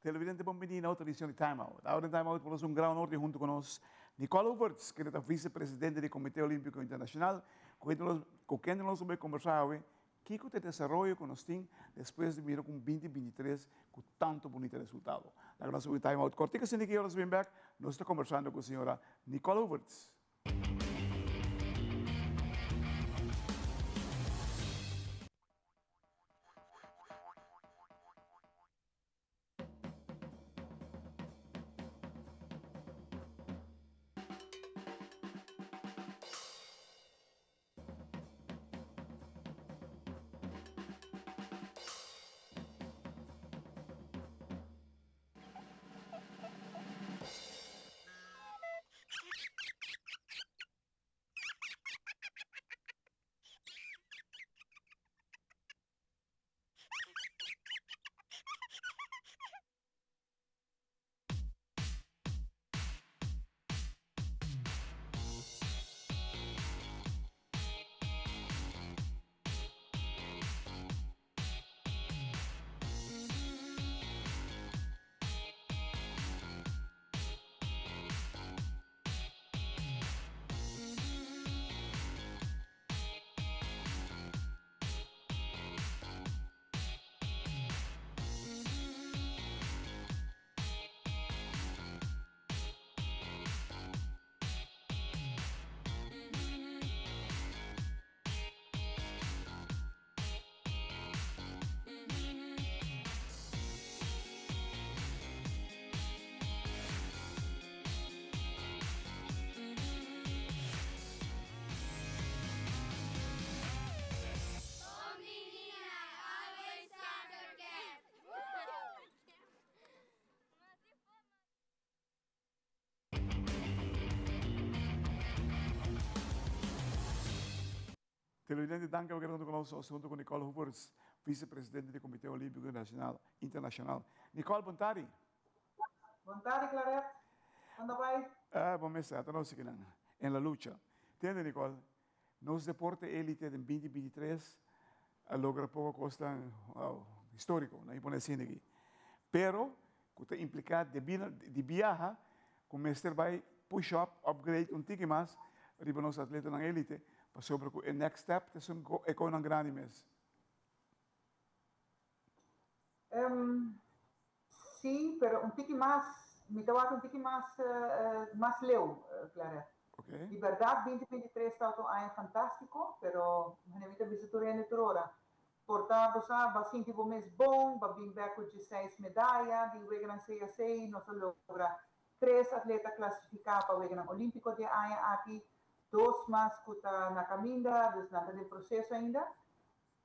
Televidente bon bini na otro edicion di Time Out. Awor den Time Out por nos un gran honor di hunto cu nos Nicole Hoevertsz, kende ta vicepresidente di Comite Olimpico Internacional, cu kende nos lo bay conversa awe kico ta e desaroyo cu nos tin despues di mira cu un binti 23 cu tanto bunita resultado. Laga nos un Time Out cortico asina ki ora nos bin bek nos ta conversando cu señora Nicole Hoevertsz. Televidente, danki pa keda huntu ku nos huntu ku Nicole Hoevertsz, vicepresidente di Comité Olímpico Internacional. Nicole, bon tardi. Bon tardi, Claret. Kon ta bai? Ah, bon mester, ata nos akinan, en la lucha. Tende, Nicole, nos deporte elite den 2023 a logra poko kosnan, wow, historico, nan a pone asina aki. Pero, ku ta impliká di biaha ku mester bai push up, upgrade un tiki mas riba nos atletanan elite pasobra ku e next step ta esun e konan grandi mes. Sí, pero un tiki mas, mi ta wak un tiki mas mas leu, Claret. Di bèrdat 2023 tabata un aña fantástiko, pero mi ta bisa tur hende tur ora, Por ta bo sa, bo a sinti bo mes bon, bo a bin bek ku dieseis medaya di Weganan CAC. Nos a logra tres atleta klasifiká pa Weganan Olímpiko di e aña aki, dos mas ku ta na kaminda, dus nan ta den proseso ainda.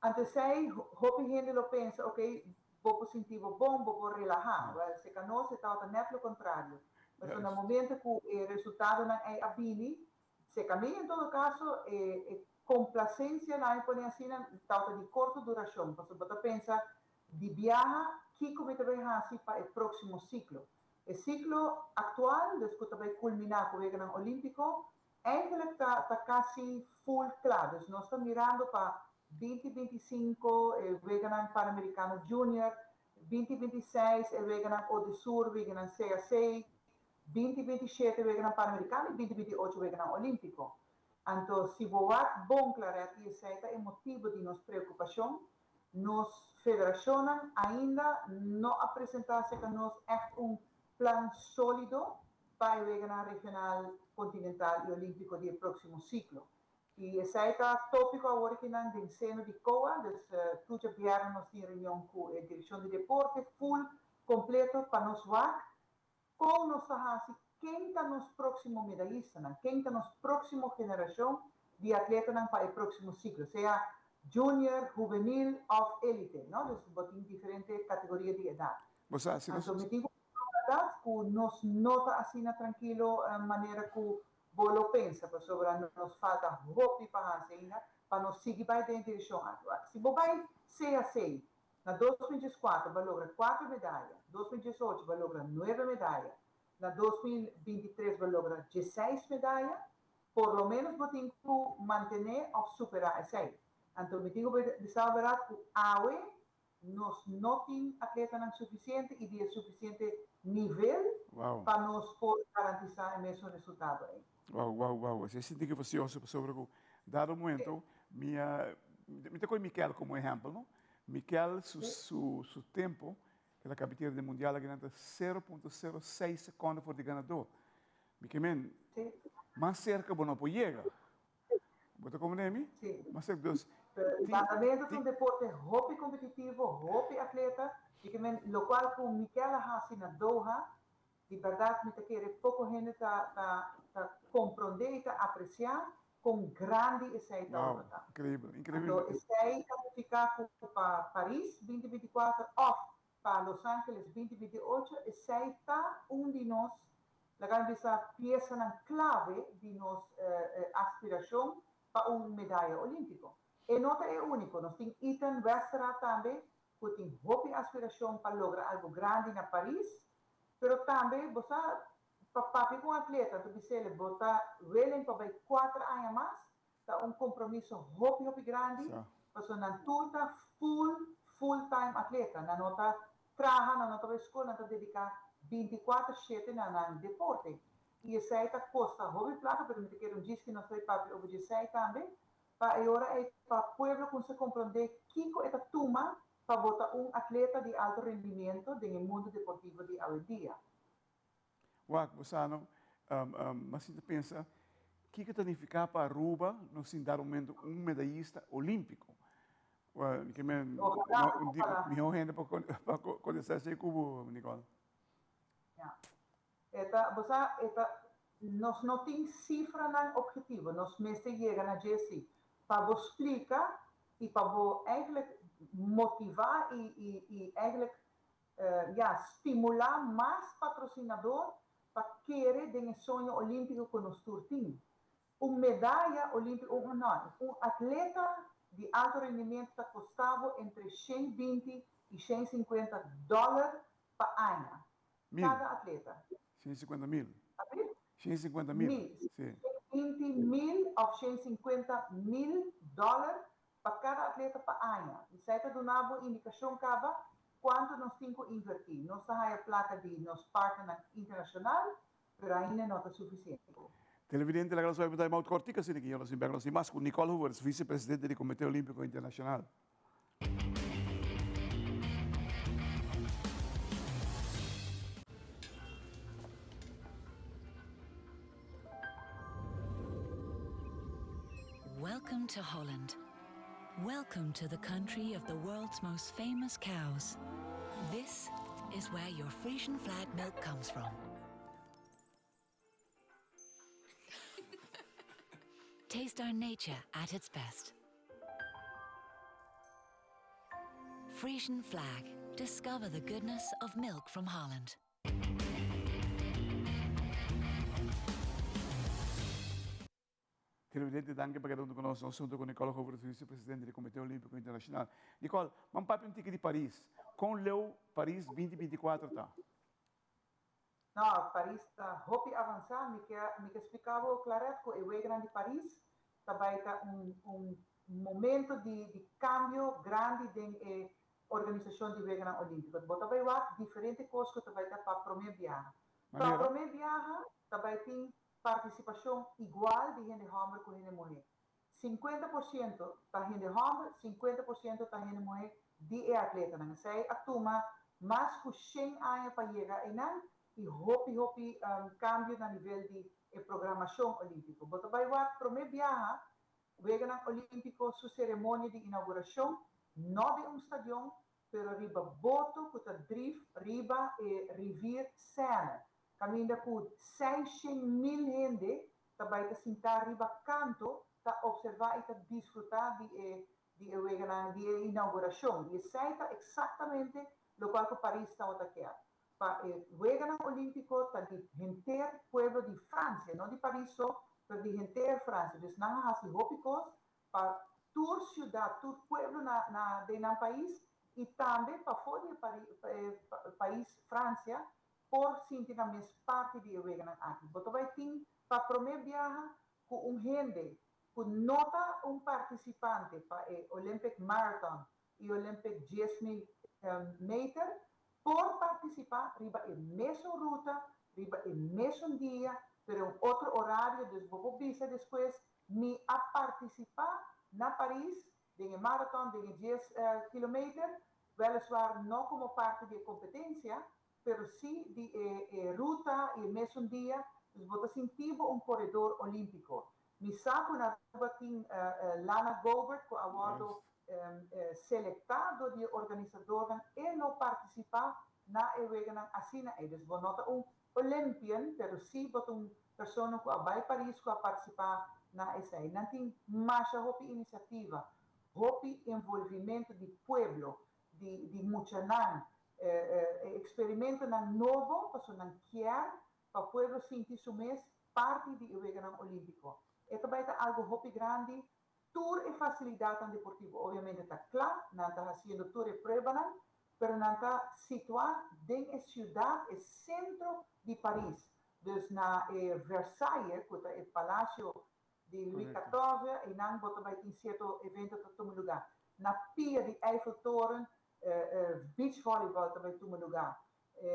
Anto esei, hopi hende lo pensa, oke, bo por sinti bo bon, bo por relahá. Wèl, serka nos e tabata nèt lo kontrario. Pasobra na momento ku e resultadonan ei a bini, Serka mi en todo kaso e komplasensia nan e pone asina tabata di korto durashon pasobra bo ta pensa di biaha kiko mi ta bai hasi pa e próksimo siklo. E siklo aktual dus ku ta bai kulminá ku Weganan Olímpiko eigenlik ta ta kasi ful kla dus nos ta mirando pa 2025 e Weganan Panamerikano Junior, 2026 e Weganan Odesur, Weganan CAC, 2027 Weganan Panamerikano i 2028 Weganan Olímpiko. Anto si bo wak bon Claret i esei ta e motibu di nos preokupashon, nos federashonnan ainda no a presentá serka nos ègt un plan sólido pa e weganan regional, kontinental i olímpiko di e próksimo siklo. I esei ta tópiko awor akinan den seno di COA, dus tur djabièrnè nos tin reunion ku e direkshon di deporte ful kompleto pa nos wak Kon nos ta hasi? Ken ta nos próksimo medayistanan? Ken ta nos próksimo generashon di atletanan pa e próksimo siklo, sea junior, hubenil òf élite, no? Dus bo tin diferente kategoria di edat. Bo sa, si nos. Anto mi tin ku bisa bèrdat ku nos no ta asina trankilo manera ku bo lo pensa, pasobra nos falta hopi pa hasi ainda pa nos sigui bai den e direkshon aki. Wak, si bo bai CAC Na 2014 bo a logra kuater medaya, 2018 bo a logra nuebe medaya, na 2023 bo a logra dieseis medaya. Por lo menos bo tin ku mantené òf superá esei. Anto mi tin ku bisa bo bèrdat ku awe Nos no tin atletanan sufisiente i di e sufisiente nivel Wow. pa nos por garantisá e mesun resultado ei. Wow, wow, wow. Esei sinti ki fasioso pasobra ku dado momento mi a, mi ta kohe Mikel komo ehèmpel, no? Mikel su, su, su tempu ku el a kapitera den mundial akinan ta 0.06 sekònde for di ganadó. Mi ke men, mas serka bo no por yega. Bo ta komprende mi? Sí. Mas serka, dus, Pero tin, landamento ta tin un deporte hopi kompetitivo, hopi atleta, i ke men lokual ku Mikel a hasi na Doha, di bèrdat mi ta kere poko hende ta ta ta komprondé i ta apresiá kon grandi esei Wow, tabata. inkreibel, Anto inkreibel. esei ta nifiká ku pa Paris 2024 òf pa Los Angeles 2028 esei ta un di nos, laga mi bisa, piesanan klave di nos aspirashon pa un medaya olímpiko. E no ta e úniko, nos tin Ethan Westerra tambe ku tin hopi aspirashon pa logra algu grandi na Paris, pero tambe bo sa pa papia ku un atleta ta bis'el bo ta willing pa bai kuater aña mas, ta un kompromiso hopi hopi grandi, pasobra nan tur ta full full time atleta, nan no ta traha, nan no ta bai skol, nan ta dediká 24 shete na nan deporte i esei ta kosta hopi plaka, pero mi ta kere un djis ku nos ta bai papia over di esei tambe, pa e ora ei pa pueblo kumsa komprondé kiko e ta tuma pa bo ta un atleta di alto rendimiento den e mundu deportivo di awendia. Wak, bo sa no, mas si ta pensa kiko ta nifiká pa Aruba nos tin dado momento un medayista olímpiko. Well, ke men, Ojalá, ojalá. mihó hende pa kontestá esei ku bo, Nicole. Ja. E ta, bo sa, e ta, nos no tin sifranan obhetivo, nos mester yega na dje si. Pa bo splika i pa bo eigenlijk motivá i, i, i eigenlijk, ja, stimulá mas patrosinador pa kere den e soño olímpiko ku nos tur tin. Un medaya olímpiko, un, no, un atleta di alto rendimiento ta kosta bo entre 120 i 150 dòler pa aña. Mil. Kada atleta. 150 mil. Abri? 150 mil. Mil. Sí. 120 mil òf 150 mil dòler pa kada atleta pa aña. Esei ta duna bo indikashon kaba kuantu nos tin ku invertí. Nos ta haya plaka di nos partnernan internashonal, pero ainda no ta sufisiente. Televidente, laga nos bai un kòrtiku asina ku nos bèk nos mas ku Nicole Hoevertsz, visepresidente di Komité Olímpiko Internashonal. Welcome to Holland. Welcome to the country of the world's most famous cows. This is where your Frisian Flag milk comes from. Taste our nature at its best. Frisian Flag. Discover the goodness of milk from Holland. Televidente, danki pa keda huntu ku nos. Nos huntu ku Nicole Hoevertsz, visepresidente di Komité Olímpiko Internashonal. Nicole, ban papia un tiki di Paris. Kon leu Paris 2024 ta? No, Paris ta hopi avansá. Mi ke splika bo, Claret, ku e weganan di Paris ta bai ta un momento di kambio grandi den e organisashon di weganan olímpiko. Bo ta bai wak diferente kos ku ta bai ta pa promé biaha. Pa Manera? promé biaha ta bai tin partisipashon igual di hende hòmber ku hende muhé. 50% ta hende hòmber, 50% ta hende muhé di e atletanan. Esei a tuma mas ku 100 aña pa yega einan i hopi hopi kambio na nivel di e programashon olímpiko. Bo ta bai wak promé biaha weganan olímpiko su seremonia di inaugurashon no den un stadion, pero riba boto ku ta drif riba e rivier Seine. Kaminda ku 600 mil hende ta bai ta sinta riba kanto ta opservá i ta disfrutá di e weganan di e inaugurashon. I esei ta eksaktamente lokual ku Paris tabata ke. Pa e weganan olímpiko ta di henter pueblo di Fransia, no di Paris so, pero di henter Fransia. Dus nan a hasi hopi kos pa tur siudat, tur pueblo na den nan pais i tambe pafó di pais Fransia por sinti nan mes parti di e weganan aki. Bo ta bai tin pa promé biaha ku un hende ku no ta un partisipante pa e Olympic Marathon. y Olympic 10.000 meter por participa riba e mesun ruta, riba e mesun dia, pero un otro horario. Dus bo por bisa despues: "Mi a participa na Paris den marathon di 10 kilometer", weliswaar no como parti di competencia, pero si di ruta y mesun dia, dus bo ta sinti bo un coredor olimpico. Mi sa cu na Aruba tin Lana Gobert, cu a wordo selecta di organisador y lo participa na e weganan asina. E dus bo no ta un Olympian, pero si bo ta un persona cu a bay Paris, cu a participa na esey. Nan tin masha hopi iniciativa, hopi envolvimento di pueblo, di muchanan, experimentonan nobo, paso nan kier pa pueblo sinti su mes parti di weganan olimpico. E tambe ta algo hopi grandi, tur e facilidad deportivo obviamente ta cla, nan ta haciendo tur e prueba, pero nan ta situa den e ciudad, e centro di Paris. Dus na Versailles, cu ta e palacio di Louis XIV, y nan bo ta bay tin cierto evento cu ta tuma lugar. Na pia di Eiffeltoren, beach volleyball tambe ta tuma lugar.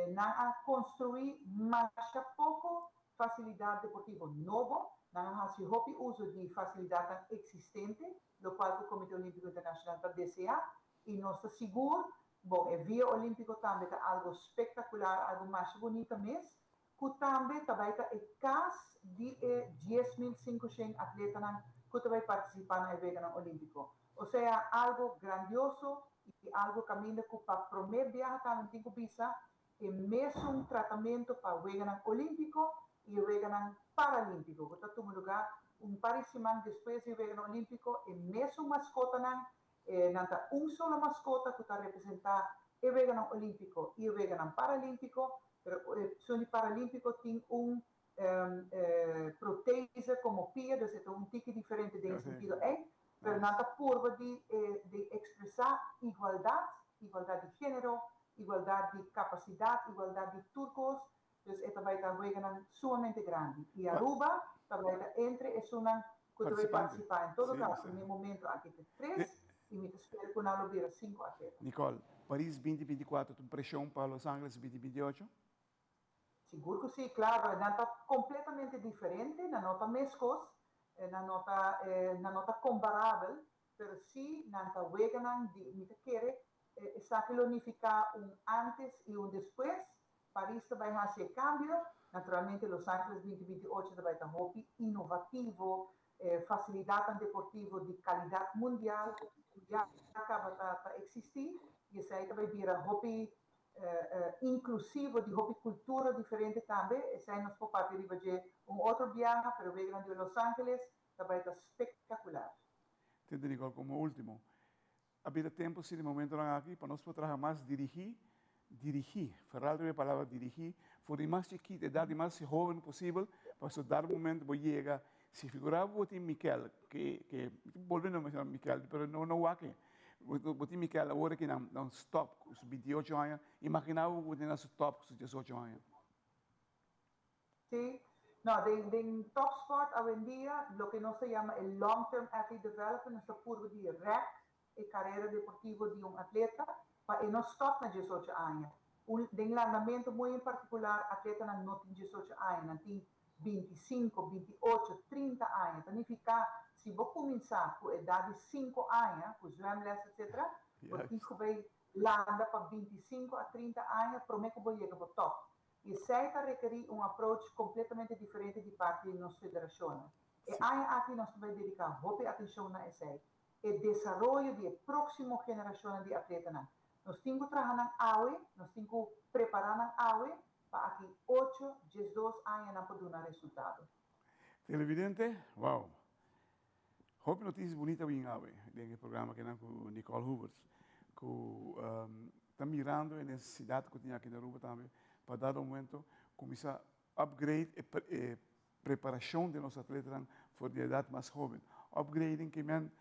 Nan a construi mas poco facilidad deportivo nobo, nan a haci hopi uso di facilidad existente, locual e Comite Olimpico Internacional ta desea, y nos ta sigur, bon, e Via Olimpico tambe ta algo espectacular, algo mas bunita mes, cu tambe tambe ta e cas di 10.500 atletanan cu ta bay participa na evento olimpico. O sea, algo grandioso y algo caminda cu pa prome biaha tambe tin cu bisa e mesun tratamento pa weganan olimpico y weganan paralimpico. Cu ta tuma lugar un par di siman despues di weganan olimpico, e mesun mascotanan, nan ta un solo mascota cu ta representa e weganan olimpico y weganan paralimpico, pero esun paralimpico tin un protese como pia, dus e ta un tiki diferente den sentido ey, pero nan ta purba di expresa igualdad, igualdad di genero, igualdad di capacidad, igualdad di tur cos, dus e tambe ta weganan sumamente grandi. Y Aruba tambe ta entre esunnan cu tambe participa. En todo caso, na e momento aki tin tres, y mi ta spera cu nan lo bira cinco atleta. Nicole, Paris 2024 tin presion pa Los Angeles 2028? Sigur cu si, claro, nan ta completamente diferente, nan no ta mescos, nan no ta comparabel, pero si nan ta weganan di mi ta kere esaki lo significa un antes y un despues. Paris tambe ta haci cambio, naturalmente Los Angeles 2028 tambe ta hopi inovativo, facilidad deportivo di calidad mundial, ya caba ta existi, y esey tambe ta bira hopi inclusivo di hopi cultura diferente tambe. Esey nos por papia riba un otro biaha, pero weganan di Los Angeles tambe ta espectacular. Tende, Nicole, como ultimo, a bira tempo si di momento aki pa nos por traha mas dirigi, dirigi, vooral e palabra dirigi, for di mas chikito, edad di mas hoben posibel, pa so dado momento bo yega, si figura bo tin Miquel, cu bolbe a menciona Miquel, pero no no wak e, bo tin Miquel awor cu nan stop, cu 28 aña, imagina bo tin su top cu 18 aña. Si, no, den top sport hoy en dia, loke nos ta yama e long-term athlete development, nos ta purba di rek e carera deportivo di un atleta, pa e no stop na 18 aña. Den landamento, muy en particular, atletanan no tin 18 aña, nan tin 25, 28, 30 aña. Significa, si bo cuminsa cu edad di 5 aña, cu zwemles, etc., bo tin cu landa pa 25 a 30 aña, prome cu bo yega bo top. Y esey ta rekeri un approach completamente diferente di parti di nos federacion. Y aki nos ta bay dedica hopi atencion na esey. E desaroyo di proximo generacion di atletanan. Nos tin cu traha nan awe, nos tin cu prepara nan awe, pa aki 8, 12 aña nan por duna resultado. Televidente, wow. Hopi noticia bunita bin awe, den e programa cu cu Nicole Hoevertsz, cu ta mirando e necesidad cu tin aki na Aruba tambe, pa dado momento cuminsa upgrade e preparacion di nos atletanan for di edad mas hoben. Upgrading kiermen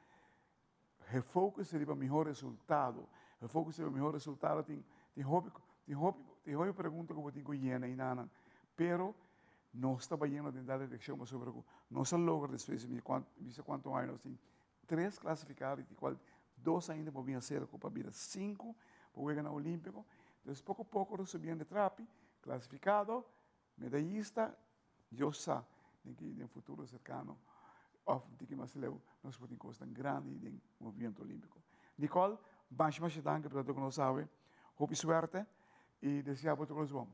refocus riba miho resultado. Refocus riba miho resultado tin hopi pregunta cu tin cu yena y nana. Pero nos ta bayendo den direccion mas sobre nos a logra despues di cuanto aña nos tin tres clasificado y cual Dos ainda por bin acerca pa bira 5 pa Weganan Olimpico. Entonces poco poco nos subiendo trapi, clasificado, medallista, Dios sa den ki den futuro cercano of un tiki mas leu nos por tin cosnan grandi den movimiento olimpico. Nicole, masha masha danki pa ta cu nos awe. Hopi suerte y desea bo tur cos bon.